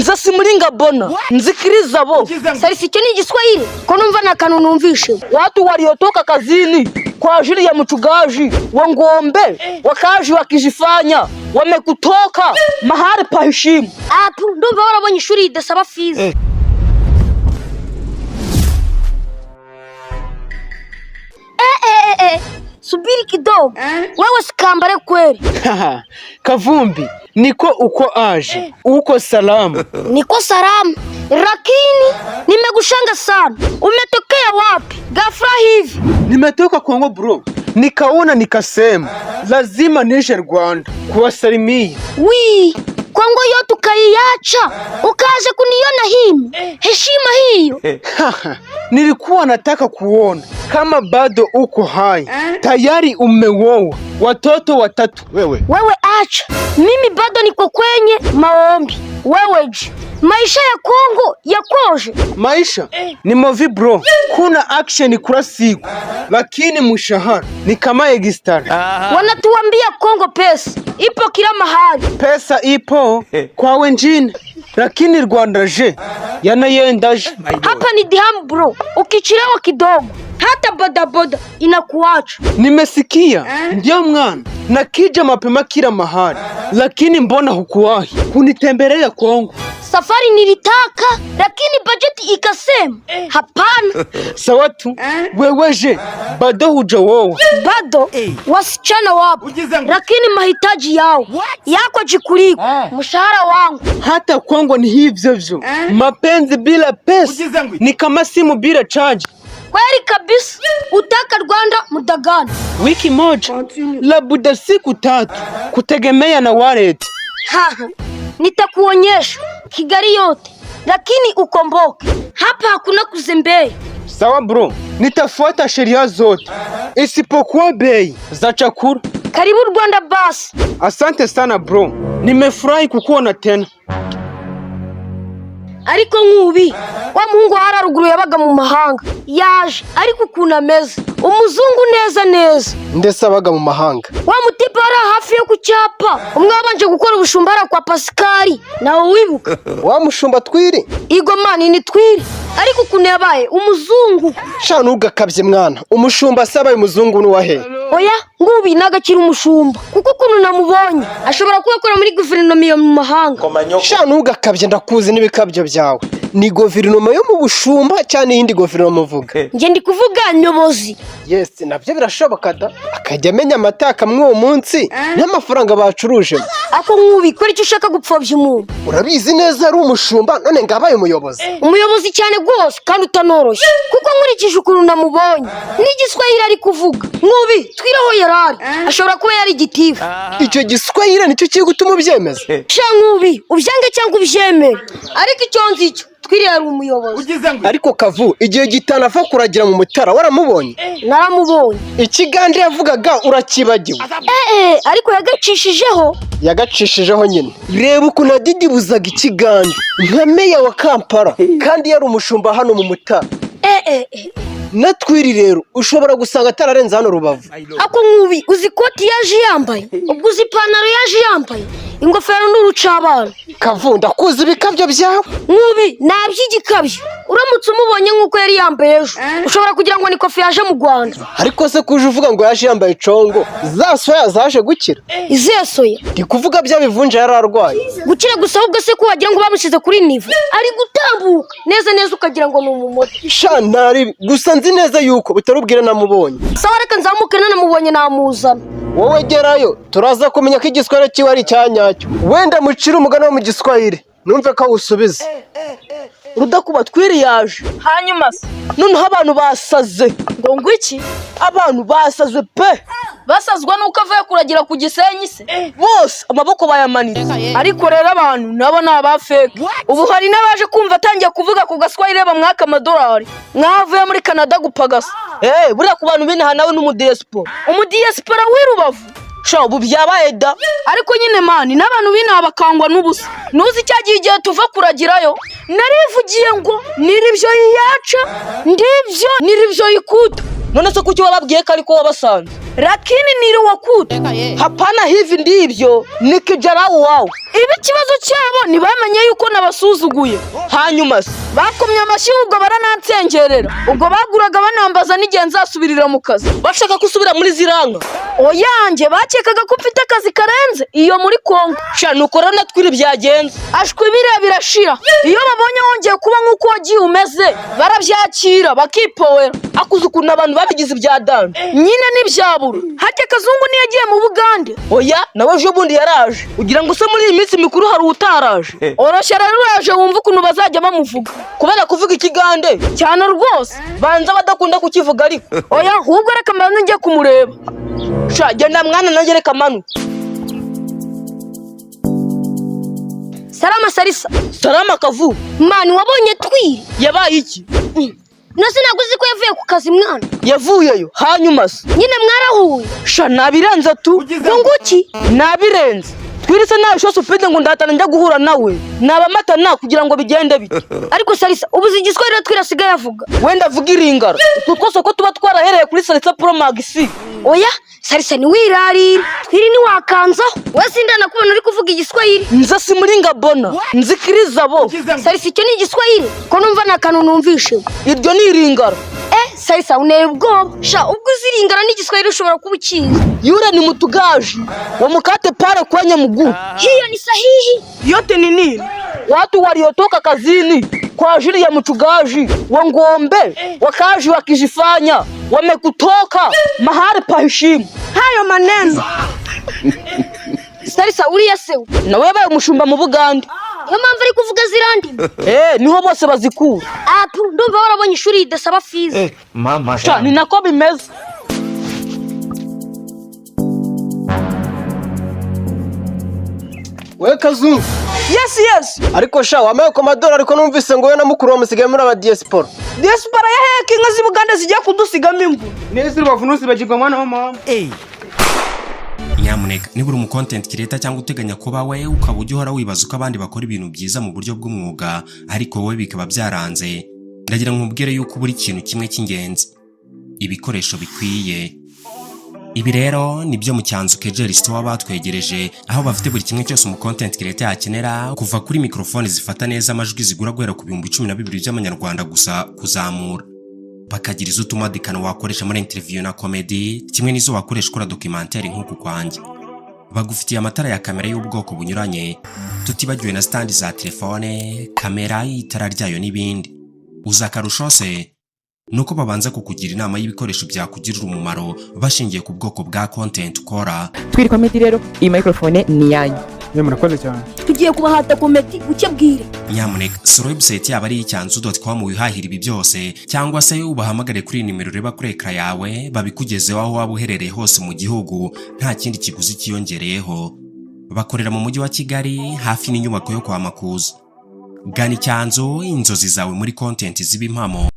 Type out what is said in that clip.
Nze simulinga bona nzikiriza bo. Sarisi, icyo ni Igiswahili ko numva nta kantu numvishe? Watu waliotoka kazini kwa ajili ya mchungaji wa ng'ombe wakaji wakijifanya wamekutoka mahali pa heshima. Apu, ndumva warabonye ishuri ridasaba fees. Eh, eh, eh, eh. Subiri kidogo. Wewe sikambare kweli. Kavumbi, niko uko aje, uko salama? Niko salama, lakini nimekushanga sana. Umetokea wapi ghafla hivi? Nimetoka Kongo bro, nikaona nikasema lazima nije Rwanda kuwasalimia. Wi, Kongo yote ukaiacha ukaja kuniona himi? Heshima hiyo. Nilikuwa nataka kuona kama bado uko hai. Tayari umeoa watoto watatu. Wewe Wewe acha, mimi bado niko kwenye maombi. Wewe je, maisha ya Kongo yakoje? Maisha ni movie bro, kuna action kila siku, lakini mshahara ni kama extra. Wanatuambia Kongo pesa ipo kila mahali. Pesa ipo kwa wengine, lakini Rwanda je yanayendaje? Hapa ni dihamu bro, ukichelewa kidogo hata bodaboda inakuacha. Nimesikia ndio mwana nakija mapema kila mahali, lakini mbona hukuwahi kunitembelea Kongo? Safari nilitaka, lakini bajeti ikasema hapana. Sawa tu, wewe je bado hujaoa? Bado wasichana wapo, lakini mahitaji yao yako jikuliko mshahara wangu. Hata Kongo ni hivyo hivyo, mapenzi bila pesa ni kama simu bila chaji. Kweli kabisa, utaka Rwanda muda gani? Wiki moja labuda siku 3 kutegemea na wallet. Haha, nitakuonyesha Kigali yote, lakini ukomboke, hapa hakuna kuzembea. Sawa bro, nitafuata sheria zote isipokuwa bei za chakula. Karibu Rwanda basi. Asante sana bro, nimefurahi kukuona tena. Ariko nkubi wa muhungu hari haruguru yabaga mu mahanga yaje, ariko ukuntu ameze umuzungu neza neza. Ndetse abaga mu mahanga? Wa mutipe wari hafi yo ku cyapa, umwe wabanje gukora ubushumbara kwa Pasikari, nawe wibuka? Wa mushumba Twiri? Igomani ni Twiri, ariko ukuntu yabaye umuzungu. Sha ntugakabye mwana, umushumba se abaye umuzungu n'uwahe? Oya ngubi nagakira umushumba, kuko ukuntu namubonye ashobora kuba akora muri guverinoma yo mu mahanga. Sha ntugakabye, ndakuzi n'ibikabyo byawe. Ni guverinoma yo mu bushumba cyangwa n'iyindi guverinoma uvuga? Njye ndi kuvuga nyobozi. Yes, nabyo birashoboka da, akajya amenya amata kamwe uwo munsi n'amafaranga bacurujemo. Ako nkubi, kora icyo ushaka gupfobya umuntu. Urabizi neza ari umushumba, none ngo abaye umuyobozi. Umuyobozi cyane rwose, kandi utanoroshye, kuko nkurikije ukuntu namubonye n'igiswahili ari kuvuga, nkubi twiraho yarari ashobora kuba yari igitifu. Icyo giswahili nicyo kiri gutuma ubyemeza? Sha nkubi, ubyange cyangwa ubyemere, ariko icyo nzi cyo Twiriye ari umuyobozi. Ariko Kavu, igihe gitana ava kuragira mu Mutara waramubonye? Naramubonye. Ikigande yavugaga urakibagiwe? Eh, ariko yagacishijeho. Yagacishijeho nyine. Reba ukuntu adidibuzaga ikigande nka meya wa Kampala, kandi yari umushumba hano mu Mutara. Eh, eh, eh. Na Twiri rero ushobora gusanga atararenze hano Rubavu. Ako nkubi, uzi ikoti yaje yambaye, ubwo uzi ipantaro yaje yambaye, ingofero n'urucabana. Kavu, ndakuzi ibikabyo byawe. Nkubi naby'igikabyo, uramutse umubonye nk'uko yari yambaye ejo ushobora kugira ngo ni kofi yaje mu Rwanda. Ariko se kuje uvuga ngo yaje yambaye congo, za soya zaje gukira? Izihe soya? Ndi kuvuga bya bivunja yari arwaye. Gukira gusa, ahubwo se ko wagira ngo bamushyize kuri nivo, ari gutambuka neza neza ukagira ngo ni umumoto. Sha ntari gusa nzi neza yuko butarubwire namubonye. Sawa, reka nzamuke, nanamubonye namuzana. Wowe gerayo, turaza kumenya ko igiswahili kiwe ari icya nyacyo. Wenda mucire umugani wo mu giswahili numve ko awusubiza. Rudakuba, Twiri yaje. Hanyuma se? Noneho abantu basaze. Ngo ngwiki? Abantu basaze pe. Basazwa nuko avuye kuragira ku Gisenyi se? Bose amaboko bayamanitse. Ariko rero abantu nabo ni aba fake. Ubu hari n'abaje kumva atangiye kuvuga ku gaswahili bamwaka amadolari mwavuye muri Canada gupagasa. Eh, buriya ku bantu b'inaha nawe n'umudiyasipora. Umudiyasipora w'i Rubavu? Sha ubu byabaye da. Ariko nyine man, n'abantu b'inaha bakangwa n'ubusa. Ntuzi cya gihe igihe tuva kuragirayo narivugiye ngo niribyo yiyaca ndibyo niribyo yikuta. None se kuki wababwiye ko ariko wabasanze? Lakini niliwakuta. Hapana, hivi ndivyo ni kijarau wao. Ibi ikibazo cyabo ntibamenye yuko nabasuzuguye. Hanyuma se? Bakomye amashyi, ubwo baranansengerera, ubwo baguraga banambaza n'igihe nzasubirira mu kazi. Bashaka gusubira muri ziranga? Oyanjye, bakekaga ko mfite akazi karenze iyo muri Kongo. Sha, nuko rero natwiri byagenze. Ashwi, biriya birashira. Iyo babonye wongeye kuba nk'uko wagiye umeze, barabyakira bakipowera. Akuze ukuntu abantu babigize ibya danger. Nyine ntibyabura. Harya Kazungu ntiyagiye mu Bugande? Oya, nawe ejo bundi yaraje. Ugira ngo se muri iyi minsi mikuru hari utaraje? Oroshya rero, uraje wumva ukuntu bazajya bamuvuga. Kubera kuvuga ikigande? Cyane rwose. Banza badakunda kukivuga ariko. Oya, ahubwo reka mbanze njye kumureba. Sha, genda mwana, nanjye reka manu. Salama, Sarisa. Salama, Kavu. Man, wabonye Twiri? Yabaye iki? Nose ntabwo uzi ko yavuye ku kazi, mwana? Yavuyeyo hanyuma se? Nyine mwarahuye. Sha, nabirenze tu. Ngo iki? Nabirenze. Twirise nawe shose ufite ngo ndatana njya guhura nawe nabamatana kugira ngo bigende bite? Ariko Sarisa, ubu uzi igiswahili Twiri asigaye avuga? Wenda avuga iringara, utwo twose ko tuba twarahereye kuri Sarisa Pro Max. Oya Sarisa, ntiwirarire, Twiri ntiwakanzaho. We sindanakubona uri kuvuga igiswahili. Nza si muri ngabona nzikiriza bo. Sarisa, icyo ni igiswahili ko numva nta kantu numvishe? Iryo ni iringara. Eh, Sarisa, uneye ubwoba sha. Ubwo uziringana n'igiswahili ushobora kuba ukizi. Yule ni mtugaji wa mkate pale kwenye mguu. Hiyo ni sahihi. Yote ni nini? Watu waliotoka kazini kwa ajili ya mchungaji wa ng'ombe, wakazi wakijifanya wamekutoka mahali pa heshima. Hayo maneno. Sarisa, uriya se we? Nawe yabaye umushumba mu Bugande. Niyo mpamvu ari kuvuga zirandimi. Eh, niho bose bazikura. Apu, ndumva warabonye ishuri ridasaba fees. Mama. Sha, ni nako bimeze. We Kazungu! Yes. Ariko sha, wamaye ku madorari, ariko numvise ngo wowe na mukuru wawe musigaye muri aba diaspora. Diaspora ya heke? Inka z'i Bugande zigiye kudusigamo imvu. Neza urubavu ntuzibagirwe, mwana wa mama. Nyamuneka, niba uri umu content creator cyangwa uteganya kuba we, ukaba ujya uhora wibaza uko abandi bakora ibintu byiza mu buryo bw'umwuga ariko wowe bikaba byaranze, ndagira ngo nkubwire yuko buri kintu kimwe cy'ingenzi, ibikoresho bikwiye. Ibi rero ni byo mu Cyanzu Kejeri Store batwegereje, aho bafite buri kimwe cyose umu content creator yakenera, kuva kuri microphone zifata neza amajwi zigura guhera ku 12,000 by'amanyarwanda gusa kuzamura, bakagira izo utumadikano wakoresha muri interview na comedy, kimwe n'izo wakoresha ukora documentaire nk'uku kwanjye. Bagufitiye amatara ya kamera y'ubwoko bunyuranye, tutibagiwe na stand za telefone, kamera, itara ryayo n'ibindi. Uza akarusho se nuko babanza kukugira inama y'ibikoresho byakugirira umumaro bashingiye ku bwoko bwa content ukora. Twiri Comedy rero, iyi microphone ni iyanyu. Ye, murakoze cyane. Tugiye kubahata comedy buke bwire. Nyamuneka sura website yaba ari icyanzu.com wihahira ibi byose, cyangwa se ubahamagare kuri iyi nimero ureba kuri écran yawe, babikugezeho aho waba uherereye hose mu gihugu nta kindi kiguzi cyiyongereyeho. Bakorera mu mujyi wa Kigali, hafi n'inyubako yo kwa Makuza. Gana Icyanzu, inzozi zawe muri content ziba impamo.